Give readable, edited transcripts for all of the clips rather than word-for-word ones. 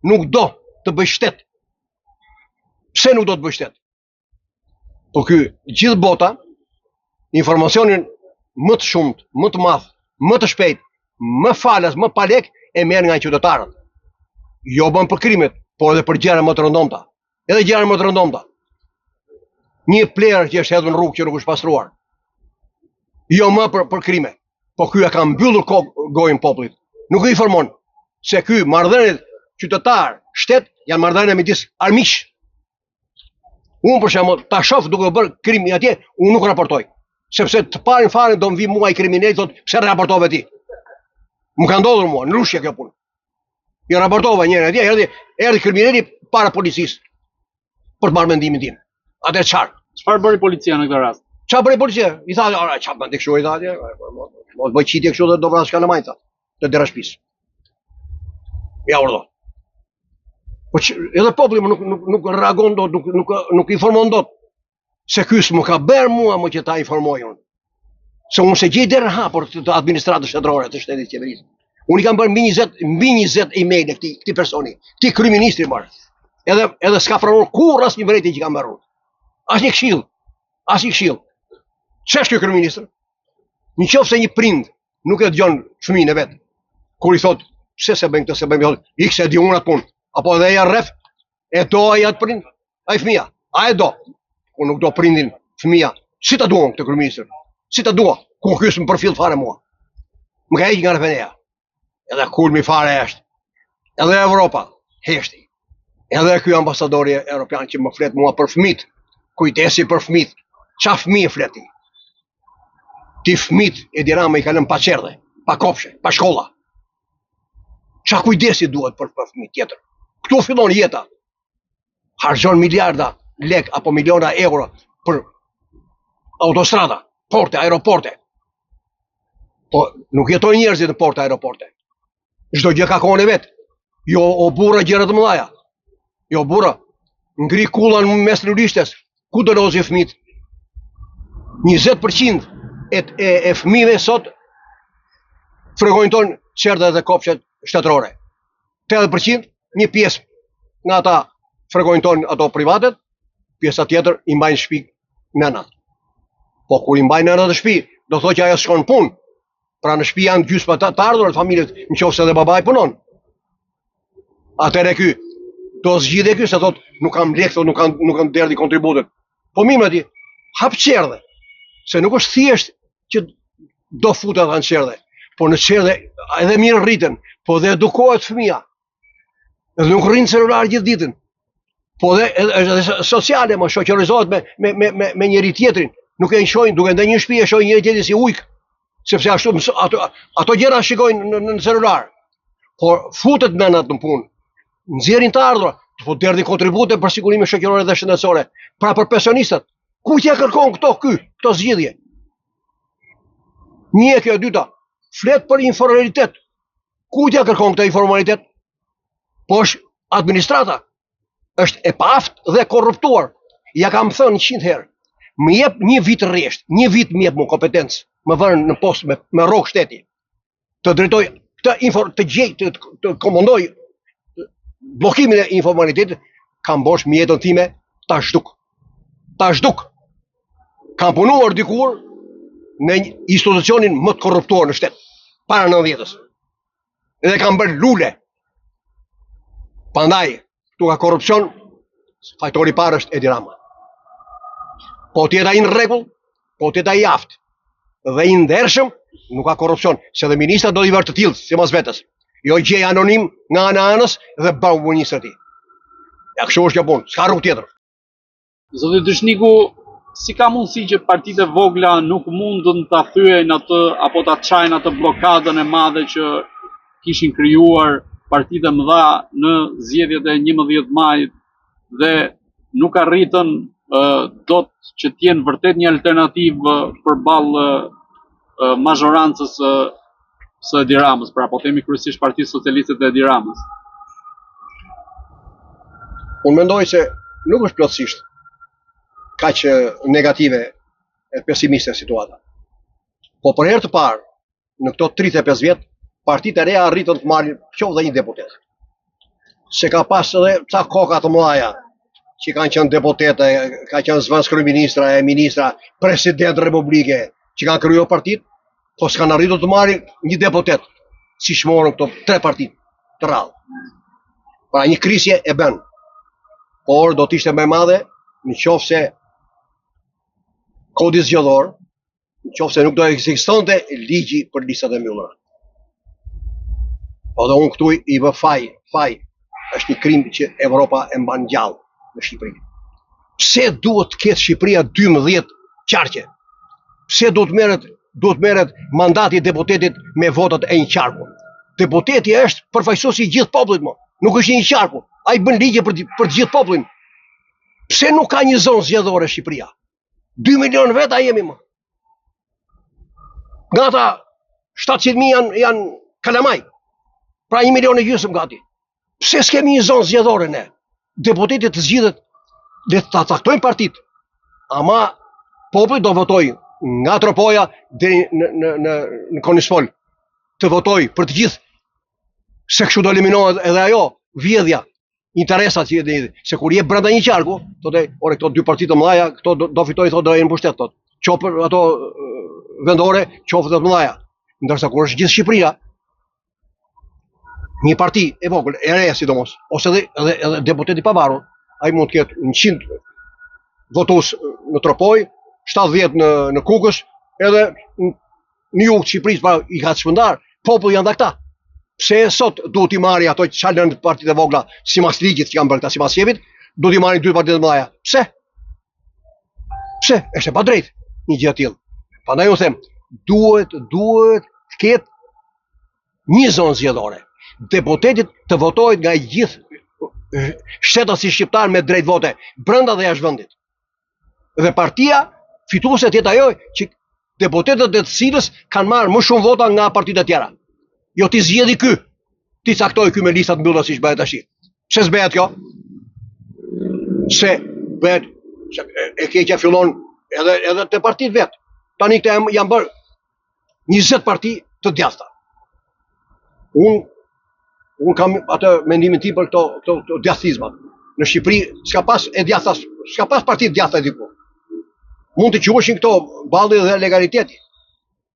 Nuk do të bëjë shtet. Pse nuk do të bëjë shtet? Po ky gjithë bota informacionin më të shumtë, më të madh, më të shpejt, më falas, më pa lek e merr nga qytetarët. Jo bën për krimet, por edhe për gjëra më të rëndomta. Edhe gjëra më të rëndomta. Një plehrë që është hedhur në rrugë që nuk është pastruar. Jo më për për krime. Po ky e ka mbyllur gojën popullit. Nuk e informon se ky marrëdhëniet qytetar, shtet janë marrëdhënie midis armiqsh. Unë për shembull ta shoh duke u bërë krim atje, unë nuk raportoj. Sepse të parin fare do më vi mua ai krimineli thotë pse raportove ti? Më ka ndodhur mua, në Lushnjë kjo punë. I raportova njëherë atje, erdhi erdhi krimineli para policisë për të marrë mendimin tim. Atë çfarë? Çfarë bëri policia në këtë rast? Çfarë bëri policia? I tha, "Ora, çfarë bën ti kështu?" I tha atje. Mos bëj qitje kështu dhe do vras kalamajtë, tha. Te dera shtëpisë. Ja urdhë. Po që, edhe populli më nuk nuk nuk reagon dot, nuk nuk nuk informon dot. Se ky s'më ka bërë mua më që ta informoj unë. Se unë s'e gjej derën hapur të, të administratës shtetërore të shtetit qeverisë. Unë i kam bërë mbi 20 mbi 20 emaile këtij këtij personi, këtij kryeministri marr. Edhe edhe s'ka pranuar kurrë asnjë vërejtje që kam bërë unë. Asnjë këshill, asnjë këshill. Ç'është ky kryeministër? Në qoftë se një prind nuk e dëgjon fëmijën e vet, kur i thot pse s'e bëjmë këtë, s'e bëjmë këtë, ik se di unë atë punë. Apo edhe ja rref, e do ai atë prind, ai fëmija, a e do? Kur nuk do prindin fëmija, si ta dua këtë kryeministër? Si ta dua? Kur ky s'më përfill fare mua. Më ka heq nga RFN-ja. Edhe kulmi fare është. Edhe Evropa heshti. Edhe ky ambasadori europian që më flet mua për fëmijët, kujdesi për fëmijët. Ça fëmijë flet ti? Ti fëmijët Edi Rama i ka lënë pa çerdhe, pa kopshe, pa shkolla. Ça kujdesi duhet për për fëmijë tjetër? Këtu fillon jeta. Harxhon miliarda lek apo miliona euro për autostrada, porte, aeroporte. Po nuk jetojnë njerëzit në porte, aeroporte. Çdo gjë ka kohën e vet. Jo o burra gjëra të mëdha. Jo burra, ngri kulla në mes lulishtes, ku do lozin fëmijët? 20% e e, e fëmijëve sot frekuentojnë çerdhe dhe kopshet shtetërore. 80% një pjesë nga ata frekuentojnë ato privatet, pjesa tjetër i mbajnë shtëpi nënat. Po kur i mbajnë nënat në shtëpi, do thotë që ajo s'shkon në punë. Pra në shtëpi janë gjysma të, të ardhurat të familjes, në qoftë se edhe babai punon. Atëherë ky do zgjidhje ky se thot nuk kam lekë, thot nuk kam nuk kam derdhi kontributet. Po mirë ti, hap çerdhe. Se nuk është thjesht që do futen ata në çerdhe. Po në çerdhe edhe mirë rriten, po dhe edukohet fëmija. Edhe nuk rrinë celular gjithë ditën. Po dhe edhe është edhe sociale, më shoqërizohet me me me me, me njëri tjetrin. Nuk e shohin duke ndenjë në shtëpi e shohin njëri tjetrin si ujk, sepse ashtu ato ato gjëra shikojnë në, në, në celular. Por futet nënat në punë, nxjerrin të ardhura, po derdhin kontribute për sigurime shoqërore dhe shëndetësore, pra për pensionistët. Kujt ia kërkon këto ky, këto zgjidhje? Një e kjo e dyta, flet për informalitet. Kujt ia kërkon këtë informalitet? Po është administrata, është e paaftë dhe korruptuar. Ja kam thënë 100 herë. Më jep një vit rresht, një vit më jep mu kompetencë, më vënë në post me, me rrogë shteti. Të drejtoj të infor, të gjej, të, të, të komandoj bllokimin e informalitetit, kam borxh me jetën time ta zhduk. Ta zhduk. Kam punuar dikur në institucionin më të korruptuar në shtet, para 90-ës. Dhe kam bërë lule. Prandaj, këtu ka korrupsion, fajtori i parë është Edi Rama. Po të jetë ai në rregull, po të jetë ai i aftë dhe i ndershëm, nuk ka korrupsion, se dhe ministrat do t'i vërë të tillë, sipas vetes. Jo gjej anonim nga ana anës dhe bëhu ministër ti. Ja kështu është kjo punë, s'ka rrugë tjetër. Zoti Dyshniku, si ka mundësi që partitë e vogla nuk mundën ta thyejnë atë apo ta çajnë atë bllokadën e madhe që kishin krijuar partitë e mëdha në zgjedhjet e 11 majit dhe nuk arritën uh, dot që të jenë vërtet një alternativë përballë uh, mazhorancës së së Edi Ramës, pra po themi kryesisht Partisë Socialiste të Edi Ramës. Unë mendoj se nuk është plotësisht kaq negative e pesimiste situata. Po për herë të parë, në këto 35 vjet, partitë e reja arritën të marrin qoftë dhe një deputet. Se ka pas edhe ca koka të mëdha që kanë qenë deputetë, ka qenë zëvendëskryeministra e ministra, president republike, që kanë krijuar partitë, po s'kanë arritur të marrin një deputet, siç morën këto tre partitë të radhë. Pra një krisje e bën, por do të ishte më e madhe në qoftë se kodi zgjedhor në qoftë se nuk do ekzistonte ligji për listat e mbyllura. Po dhe unë këtu i vë faj, faj, është një krim që Evropa e mban gjallë në Shqipëri. Pse duhet të ketë Shqipëria 12 qarqe? Pse duhet merret duhet merret mandati i deputetit me votat e një qarku? Deputeti është përfaqësuesi i gjithë popullit mo, nuk është i një qarku. Ai bën ligje për për të gjithë popullin. Pse nuk ka një zonë zgjedhore Shqipëria? 2 milion veta jemi mo. Nga ata 700.000 janë, janë kalamaj. Pra 1 milion e gjysëm gati. Pse s'kemi një zonë zgjedhore ne? Deputeti të zgjidhet le ta caktojnë partitë. Ama populli do votojë nga Tropoja deri në në në në Konispol. Të votojë për të gjithë. Se kështu do eliminohet edhe ajo vjedhja interesat që jetë se kur je brenda një qarku, thotë, ore këto dy parti të mëdha, këto do, do fitojnë, thotë do jenë pushtet thotë. Qoftë ato vendore, qoftë të mëdha. Ndërsa kur është gjithë Shqipëria, një parti e vogël, e re sidomos, ose edhe edhe edhe deputet i pavarur, ai mund të ketë 100 votues në Tropojë, 70 në në Kukës, edhe në jug të Shqipërisë, pra i ka të shpërndarë, populli janë dhe këta. Pse sot duhet t'i marri ato që lënë partitë e vogla, simas ligjit që kanë bërë këta, simas qejfit, duhet t'i marrin dy partitë e mëdha. Pse? Pse? Është e padrejtë një gjë e tillë. Prandaj unë them, duhet duhet të ketë një zonë zgjedhore. Deputetit të votohet nga i gjithë shtetasi shqiptar me drejt vote, brenda dhe jashtë vendit. Dhe partia fituese të jetë ajo që deputetët e të cilës kanë marrë më shumë vota nga partitë e tjera. Jo t'i zgjedhi ky, t'i caktojë ky me lista të mbyllura siç bëhet tash. Pse s'bëhet kjo? Se bëhet se e keqja fillon edhe edhe te partitë vetë. Tani këta janë, janë bërë 20 parti të djathta. Unë unë kam atë mendimin tim për këto këto, këto djathtizmat. Në Shqipëri s'ka pas e djathta, s'ka pas parti të djathta diku. Mund të quheshin këto balli dhe legaliteti.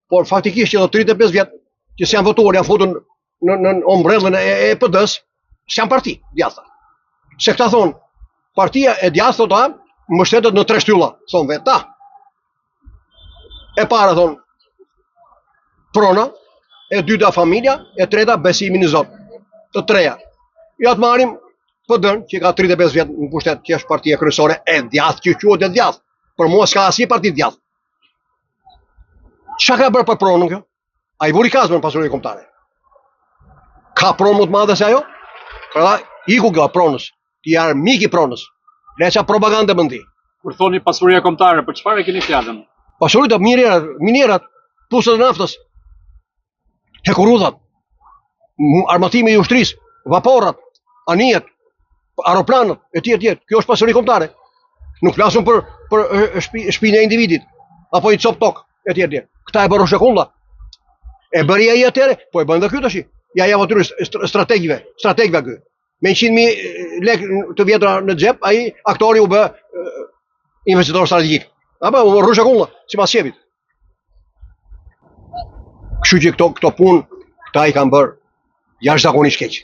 Por faktikisht që do 35 vjet që s'janë votuar, janë futur në në ombrellën e, e PD-s, s'janë parti djathta. Se këta thonë, partia e djathtë thotë, mbështetet në tre shtylla, thonë vetë ta. E para thonë, prona, e dyta familja, e treta besimi në Zot. Të treja. Ja të marrim PD-n, që ka 35 vjet në pushtet, që është partia kryesore e djathtë, që quhet e djathtë. Për mua s'ka asnjë parti djathtë. Çka ka bërë për pronën kjo? Ai vuri kazmën pasurinë kombëtare. Ka pronë më të madhe se ajo? Pra, iku kjo pronës. Ti je armik i pronës. Le ça propagande bën ti. Kur thoni pasuria kombëtare, për çfarë e keni fjalën? Pasuritë, minierat, minierat, puset e naftës, hekurudhat, armatimi i ushtrisë, vaporrat, anijet, aeroplanët, e tjerë, tjerë. Kjo është pasuri kombëtare. Nuk flasim për për shpi, shpinë e individit apo një copë tokë, e tjerë, tjerë. Këta e bërë Rrushekulla. E bëri ai atëherë, po e bën dhe ky tash. Ja jap atyre strategjve, strategjve ky. Me 100.000 lekë të vjetra në xhep, ai aktori u bë investitor strategjik. Apo u Rrushekulla, sipas qejfit. Kështu që këto këto punë këta i kanë bërë jashtëzakonisht keq.